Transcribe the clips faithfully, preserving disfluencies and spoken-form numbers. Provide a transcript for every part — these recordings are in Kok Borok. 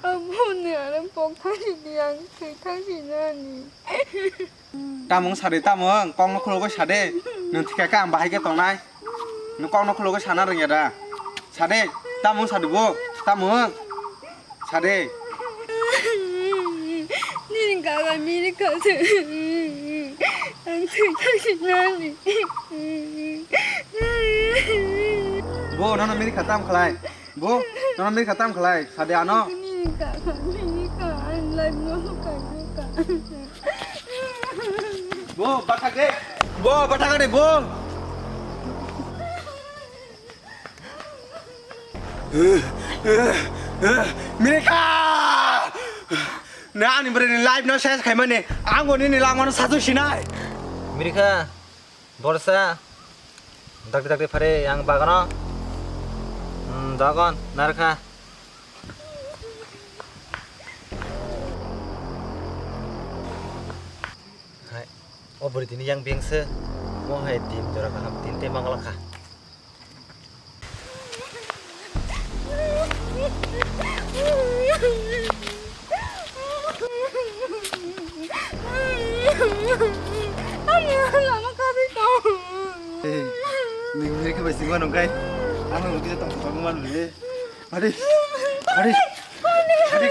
Aboni ano pok thang sini ang thwi thang sinani. Tamung sadi tamung, kok no khulugwi sadi. Nwng thikha khe ang bahai khe tongnai. Nwng kok no khulugwi sana rwngya da? Sadi, tamung sadi bo, tamung. Sadi. Nini kaka miri kase. Ang thwi thang sinani. Bo, nono miri kha tam khlai. Bo, nono miri kha tam khlai. Sadi ano. Nini kaka miri kha, ang life no kaka. Bo, bathak de. Bo, bathak de, bo. Mirika! Na ani bwrwi ni life no ses khaimani, ang bo nini langmano sajwk sinai. Mirika, borsa, dakti dakti phare ang bagano, hmm, dogon, narkha. Hai, o bwrwi tini yang bengse, mo hai din jora kaham tin tei mangla kha. Ani lama kari tong. Hey, ni miri khe bai singma nung kai. Ano nung kisa tong tong man le. Adi. Adi. Adi.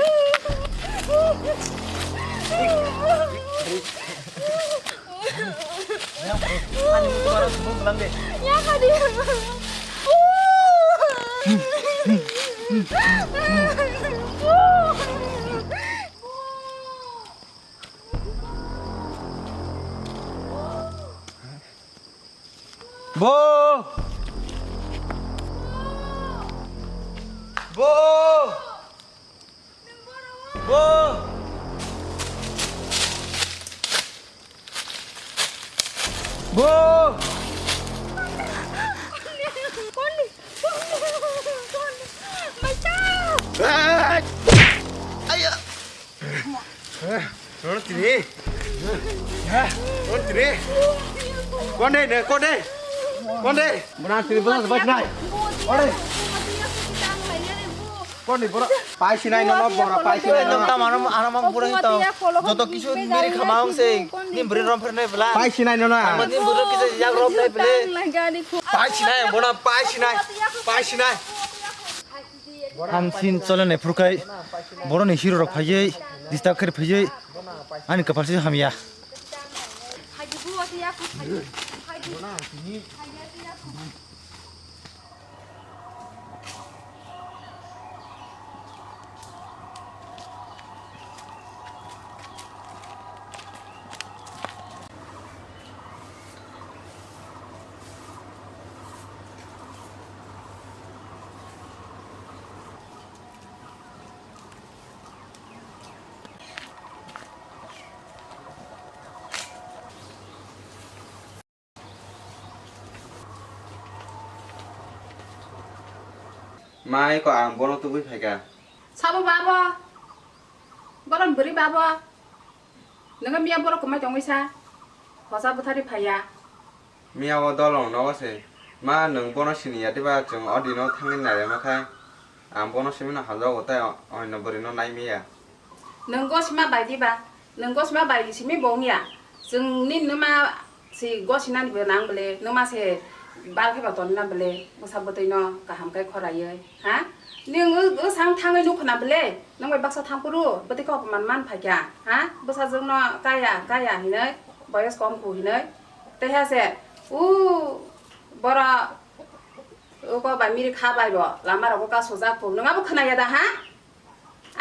Ani musuh orang semua bilang deh. Ya kadi. Bo! Bo! Bo! Bo! Ai! Aya! Eh, nono tini. Eh, nono tini. Konde ne, konde. Konde. Bana tini bana sebat nai. Konde. Konde bora. Pai sinai nono bora, pai sinai nono. Tam ano ano mang bura hito. Joto kisu miri khama ong se. Ni buri rom pherne bela. Pai sinai nono. Ni buri kisu jak rom nai bela. Pai sinai bona, pai sinai. Pai sinai. Hamsin chole nai phuru khai, boroni hero rok phaiwi, disturb khe phaiwi, ani kapal se hamya. Mai ko ang bono tubui phaikha. Sabo babo. Boron buri babo. Nanga miya borok kwmai tongwi sa, hosa bwthari phaiya. Miya o dolong nogo se. Ma, nwng bono siniya diba? Chwng o dino thangwi nairema khai. Ang bono simi no hamjago, tei o-, oino bwrwi no nai miya. Nwng go sima bai diba? Nwng go sima bai simi bo wngya. Chwng ni nwma si go sinani bo nang bwle, nwma se bal khe ba tonna bwle, bwsa bwtwi no kaham khai khoraiwi. Ha? Nwng o, o sang thangwi nukho na bwle? Nwng bai baksa thang phuru bwtwi kok man man phaikha, ha? Bwsajwk no kaya, kaya hinwi, boyos kom khu hinwi. Tei ha se, u, boro, uko bai miri kha bai bo, lama rogo ka sujak khu. Nwng abo khwnaya da, ha?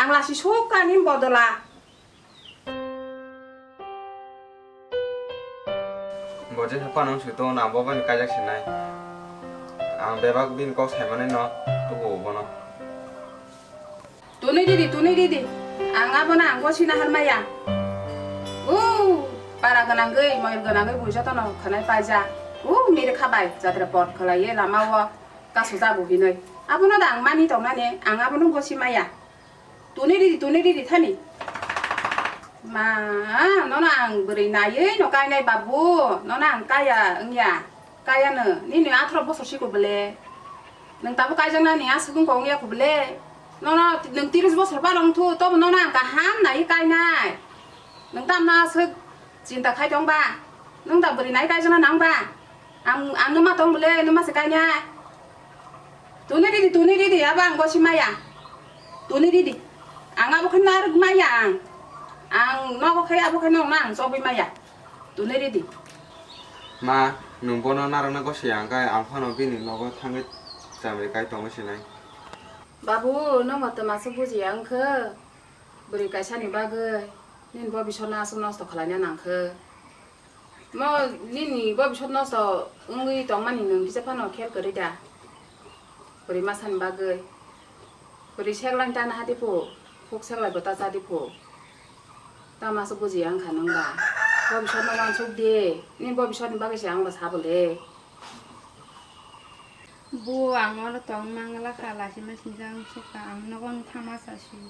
Ang lasi sukha ni bodola. Bo je phano wngsi tongo, na bo bani kaijak sinai. Ang bebak bini kok saimani no tubu bono. Tunui didi, tunui didi. Ang abono ang gosina harmaya. U, para gwnangwi, moyol gwnangwi bui jotono khwnai paija. U, miri khabai, jatra pot khwlaiwi lama o kasu jago hinwi. Abono da ang mani tongnani, ang abono gosi maya. Tuni ridi, tuni ridi thani. Ma, nono ang bwrwi naiwi no kainai babu, nono ang kaya wngya, kaya no, nini atharo bosor siko bwle. Nwng tabuk kaijaknani aswk wngkha wngya kho bwle. Nono nwng tris bosor ba rwng thu, tobo nono ang kaham nai kainai. Nwng tamno aswk chinta khai tong ba? Nwng da bwrwi nai kaijana nang ba? Ang, ang nwma tong bwle, nwma se kainai. Tuni ridi, tuni ridi, abo ang gosi maya. Tuni ridi. Ang abo khe narwk maya ang. Ang nogo khe abo khe nokno ang chobwi maya. Tuni ridi. Ma, nwng bono narwkna gosi ya, hwnkhe ang phano bini nogo thangwi chamri kai tongwi sinai. Babu, nwng bo twma se bujiya wngkhe? Bwrwi kaisani bagwi nini bobisotno aswk nosto khlaina nangkhe? Mo nini bobisot nosto wngwi tongmani nwng kisa phano khel kwrwi da? Bwrwi masani bagwi. Bwrwi seglai ta naha diphu, huk seglai bo ta cha diphu. Tamo aswk bujiya wngkha nwng ba? Bobisotno uansuk di. Nini bobisotni bagwi se ang bo sabo le. Bo ang oro tong mangla kha, lachima sinjak wngsukha, ang nogo wng thangma chasi.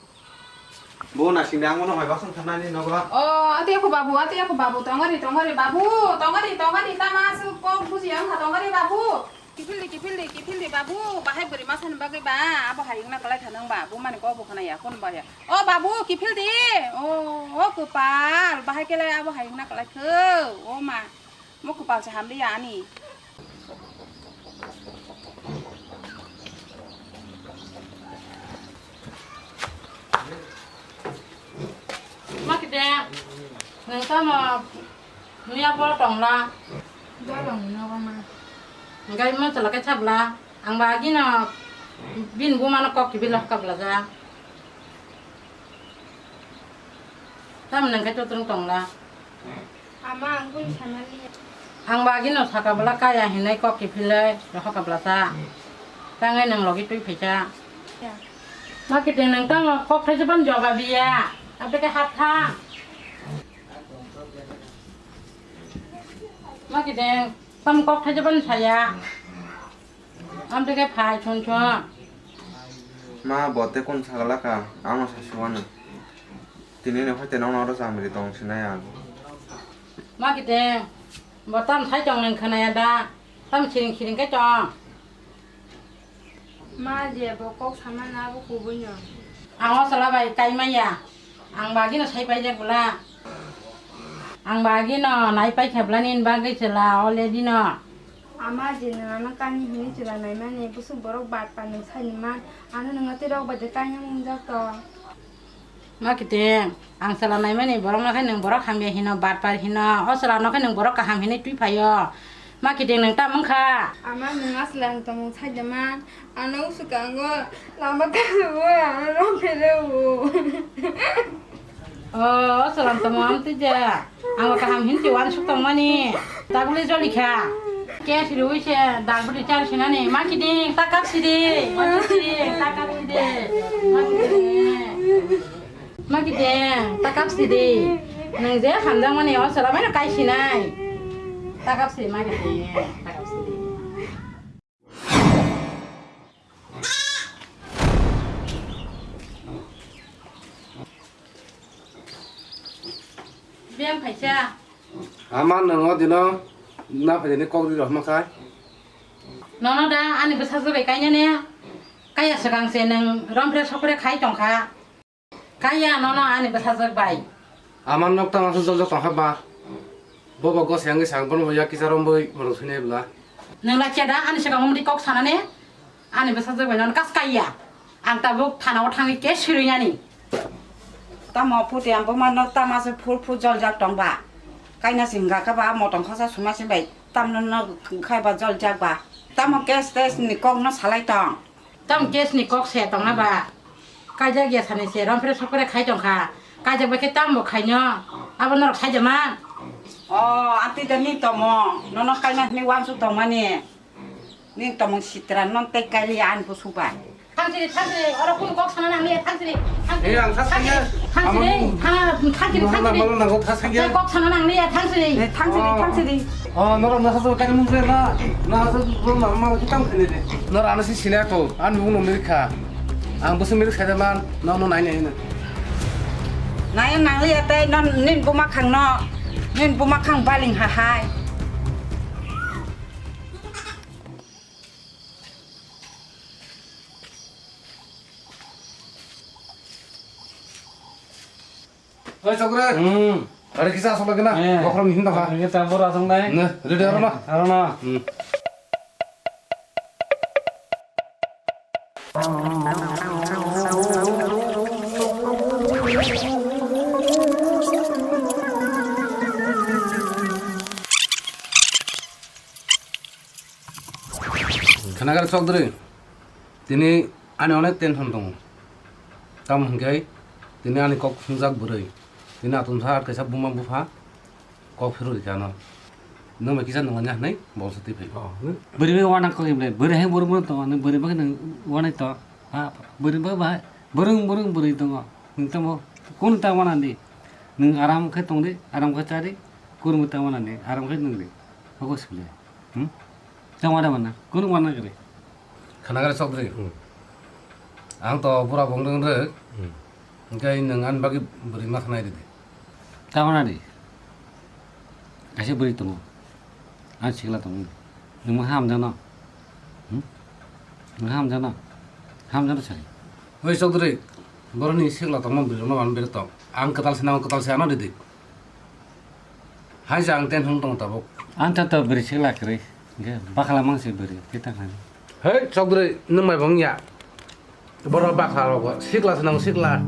Bo na singde ang bono hoi basong thanani nogo. O, ati ako babu, ati ako babu, tongari, tongari, babu, tongari, tongari, tama aswk kok bujiya wngkha, tongari, babu. Kiphildi, kiphildi, kiphildi, babu, bahai bwrwi masani bagwi ba, abo hai wngna kwlai tha nang ba, bo mani kok bo khna ya, kon ba ya. O, babu, kiphildi. O, o, kwpal, bahai kele abo hai wngna kwlai kho, o ma. Mo kwpal se hamliya ani. Ma kide, nwng tamo miya bo tongla? Bolong nogo ma. Hingke mo chwla khe sabla, ang ba agino bini buma no kok kiphilwi hokha bwlajak. Tamo nang khe tutung tongla. Ama, ang kunu sana liya. Ang ba agino saka bwla kaya hinwi kok kiphilwi rohor kabla ta. Tangwi nwng logi twi phaikha. Ya. Ma kiting nwng tamo kok thaisa phano jawab ya. Aboni khe hap thang. Ma kiting tamo kok thaisa phano saya. Amtwi khe phai chon chon. Ma, bo tei kung sagala kha, ano sa suwano. Tini ni hoi te nono oro chamri tong sinai ang. Ma kite, bo tam sai tong nang khana ya da, tam siring siring khe tong. Ma, je bo kok sama na bo kubui no. Ang o sala bai kai maya. Ang bagino sai paijak bwla. Ang bagino nai paikha bwla nini bagwi chwla already no. Ama je nwng ano kainwi hinwi chwla naimani, bwswk borok batpar nwng saini man, ano nwng tei rok bai de kainwi mungjak to. Ma kiting, ang chwla naimani borok no khe nwng borok hamya hino, batpar hino, o chwla no khe nwng borok kaham hinwi twi phaio. Ma kiting nwng tamo wngkha? Ama nwng aswk ang tongmung saida man, ano swkango lama kasubui ano rong phereo. O, o chwla tamo amtwi ja. Ang kaham hinwi uansuk tongmani. Tabukle joli kha. Case riui se dal bwtwi char sinani. Ma kiting, ta kap sidi. Ma kiting, ta kap sidi. Ma kiting. Ma kiting, ta kap sidi. Nwng je hamjakmani o chwla bai no kai sinai. Ta kap sidi, ma kiting. Ta kap sidi. Biyang phaisa. Ama nwng o dino na phaidini kok ri rohma khai. Nono da ani bwsajwk bai kainani kaya swkang se nwng romphre sokre khai tongkha. Kaya nono ani bwsajwk bai. Ama nok tang aswk joljak tongkha ba. Bobo gose wngwi sang bono bo yak kisa romwi morok thwinai bwla. Nwng lakya da ani swkang mudi kok sanani? Ani bwsajwk bai nono kas kaiya. Ang tabuk thana o thangwi case swrwinani. Tamo puti ang buma nok tama se phur phur joljak tong ba. Kaina se hingka kha ba motong khosa suma se bai tamno nok khai ba joljak ba. Tamo case test ni kok no salai tong. Tam case ni kok se tongna ba? Kaijak ya sani se romphre sokre khai tongkha. Kaijak bai khe tam bo khaino. Abo norok sai de man. O, anti da ni tomo. Nono kaina ni wansu tongmani. Ni tomo sitra non te kaili an bu subai. Thangsiri, thangsiri, oro kun kok sana nang liya, thangsiri, thangsiri. Eh, ang thas kanya. Thangsiri, amo thangsiri, thangsiri. Nang, nang, nang, thas kanya. Kok sana nang liya, thangsiri. Eh, thangsiri, oh, thangsiri. Oh, norok nasa so kari mung na, nasa so ro na ma ki tam khane de. Nor ano si sina ko, an mung no mirkha. Ang bosu mirkha da man, no no nai nai na. Nai nang liya tai non nin buma khang no. Nin buma khang baling ha hai. Oi, Chokdri. Hmm. Gari kisa asok lagi na. Eh. Bokhorok ni hinda kha. Ini campur asok nai. Ne, ready aro na? Aro na. Hmm. Khnagar Chokdri, tini ani onek tension tongo. Tamo hwnkhe tini ani kok phungjak bwrwi. Tini atomsa kaisa buma bupha kok phirwi rikha ano. Nwng bai kisa nungya hinwi bolsa twi phai. Oh, bwrwi bai wana kok imlai, bwrwi hai bwrwi bwrwi tongo, nwng bwrwi bai nwng wanai to. Ha, bwrwi bai bai bwrwng bwrwng bwrwi tongo. Nwng tamo kunu ta wana di. Nwng aram khe tong di, aram khe cha di, kurmo ta wana di, aram khe nwng di. Hoko sile. Hmm? Tamo ada mana? Kunu mana kere? Khnagar Chokdri. Hmm. Ang to bura bong rwng rwk. Hmm. Hwnkhe nwng ani bagwi bwrwi ma khnai rwdi. Tamo nadi. Kaisa bwrwi tongo. Ani sikla tongo. Nwng ma hamjano. Hmm? Nwng hamjano. Hamjano sari. Oi Chokdri, boroni sikla tongma bwrwi rwma ban bere tong. Ang kwtal se nang kwtal se ano rwdi. Hai ja ang tension tong tabuk. Ang ta to bwrwi sikla kwrwi. Hwnkhe bakhala mang se bwrwi, tei ta khnani. Hei, Chokdri, nwng mai bong ya. Borok bakhala rogo, sikla se nang sikla.